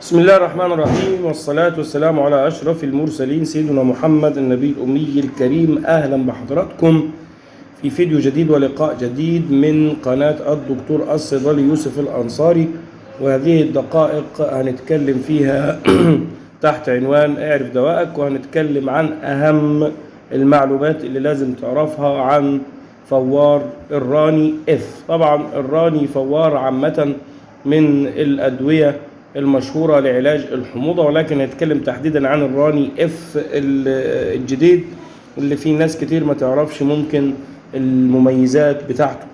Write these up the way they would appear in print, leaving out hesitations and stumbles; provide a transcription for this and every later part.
بسم الله الرحمن الرحيم، والصلاة والسلام على أشرف المرسلين سيدنا محمد النبي الأمي الكريم. أهلا بحضراتكم في فيديو جديد ولقاء جديد من قناة الدكتور الصيدلي يوسف الأنصاري. وهذه الدقائق هنتكلم فيها تحت عنوان اعرف دوائك، وهنتكلم عن أهم المعلومات اللي لازم تعرفها عن فوار الراني اف. طبعا الراني فوار عامة من الأدوية المشهورة لعلاج الحموضة، ولكن هنتكلم تحديدا عن الراني اف الجديد اللي فيه ناس كتير ما تعرفش ممكن المميزات بتاعته.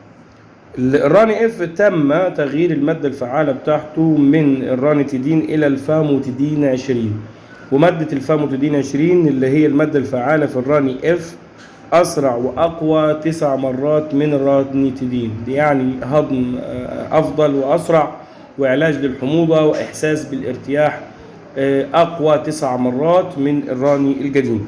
الراني اف تم تغيير المادة الفعالة بتاعته من الرانيتيدين الى الفاموتيدين 20، ومادة الفاموتيدين 20 اللي هي المادة الفعالة في الراني اف اسرع واقوى 9 مرات من الرانيتيدين، يعني هضم افضل واسرع وعلاج للحموضة واحساس بالارتياح اقوى 9 مرات من الراني القديم.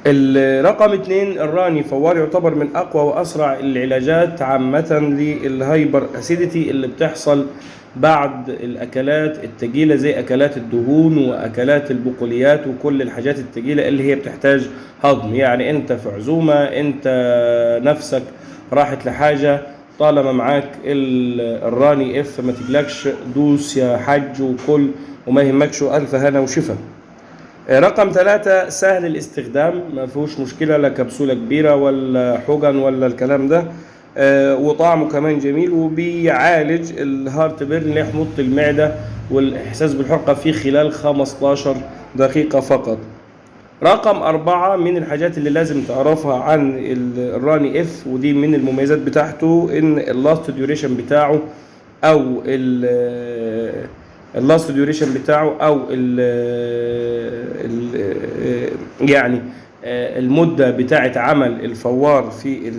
الرقم 2، الراني فوار يعتبر من اقوى واسرع العلاجات عامة لل hyperacidity اللي بتحصل بعد الاكلات التقيلة زي اكلات الدهون واكلات البقوليات وكل الحاجات التقيلة اللي هي بتحتاج هضم. يعني انت في عزومة، انت نفسك راحت لحاجة، طالما معاك الراني اف ما تقلقش، دوس يا حج وكل وما يهمكش، والف هنا وشفا. رقم 3، سهل الاستخدام، ما فيهوش مشكلة، لا كبسولة كبيرة ولا حقن ولا الكلام ده، وطعمه كمان جميل، وبيعالج ال heartburn اللي هي حموضة المعدة والإحساس بالحرقة في خلال 15 دقيقة فقط. رقم 4، من الحاجات اللي لازم تعرفها عن الراني اف ودي من المميزات بتاعته، ان ال last duration بتاعه او ال last duration بتاعه او ال ال يعني المدة بتاعة عمل الفوار في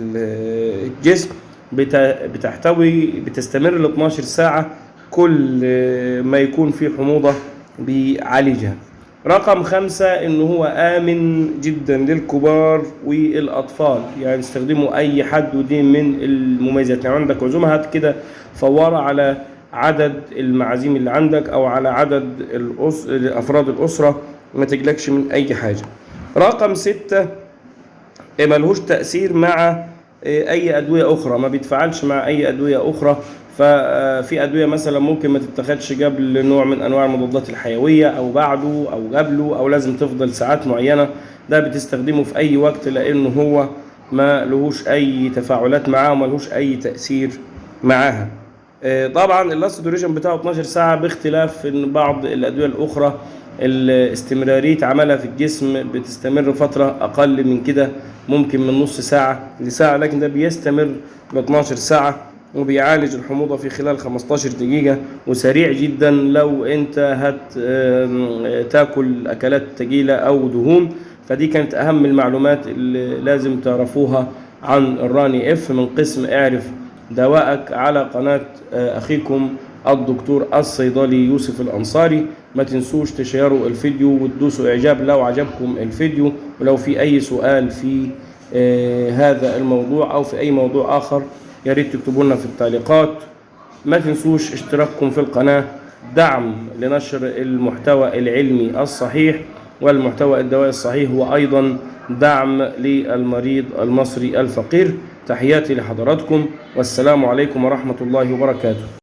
الجسم بتحتوي بتستمر ل 12 ساعة، كل ما يكون في حموضة بيعالجها. رقم 5، إن هو آمن جدا للكبار والأطفال، يعني استخدمه أي حد، ودي من المميزات. يعني عندك عزومة، هات كده فوارة على عدد المعازيم اللي عندك أو على عدد أفراد الأسرة، ما تقلقش من أي حاجة. رقم 6، ملهوش تأثير مع أي أدوية أخرى، ما بيتفاعلش مع أي أدوية أخرى. ففي أدوية مثلا ممكن ما تتاخدش قبل نوع من أنواع المضادات الحيوية أو بعده أو قبله، أو لازم تفضل ساعات معينة. ده بتستخدمه في أي وقت لأنه هو ما لهوش أي تفاعلات معاه وما لهوش أي تأثير معاها. طبعا ال last duration بتاعه 12 ساعة، باختلاف ان بعض الأدوية الأخرى الاستمرارية عملها في الجسم بتستمر فترة أقل من كده، ممكن من نص ساعة لساعة، لكن ده بيستمر ل 12 ساعة وبيعالج الحموضة في خلال 15 دقيقة، وسريع جدا لو انت هت تاكل أكلات تقيلة أو دهون. فدي كانت أهم المعلومات اللي لازم تعرفوها عن الراني اف من قسم اعرف دوائك على قناة أخيكم الدكتور الصيدلي يوسف الأنصاري. ما تنسوش تشيروا الفيديو وتدوسوا إعجاب لو عجبكم الفيديو، ولو في أي سؤال في هذا الموضوع أو في أي موضوع آخر يا ريت تكتبوا لنا في التعليقات. ما تنسوش اشتراككم في القناة دعم لنشر المحتوى العلمي الصحيح والمحتوى الدوائي الصحيح، وأيضا دعم للمريض المصري الفقير. تحياتي لحضراتكم، والسلام عليكم ورحمة الله وبركاته.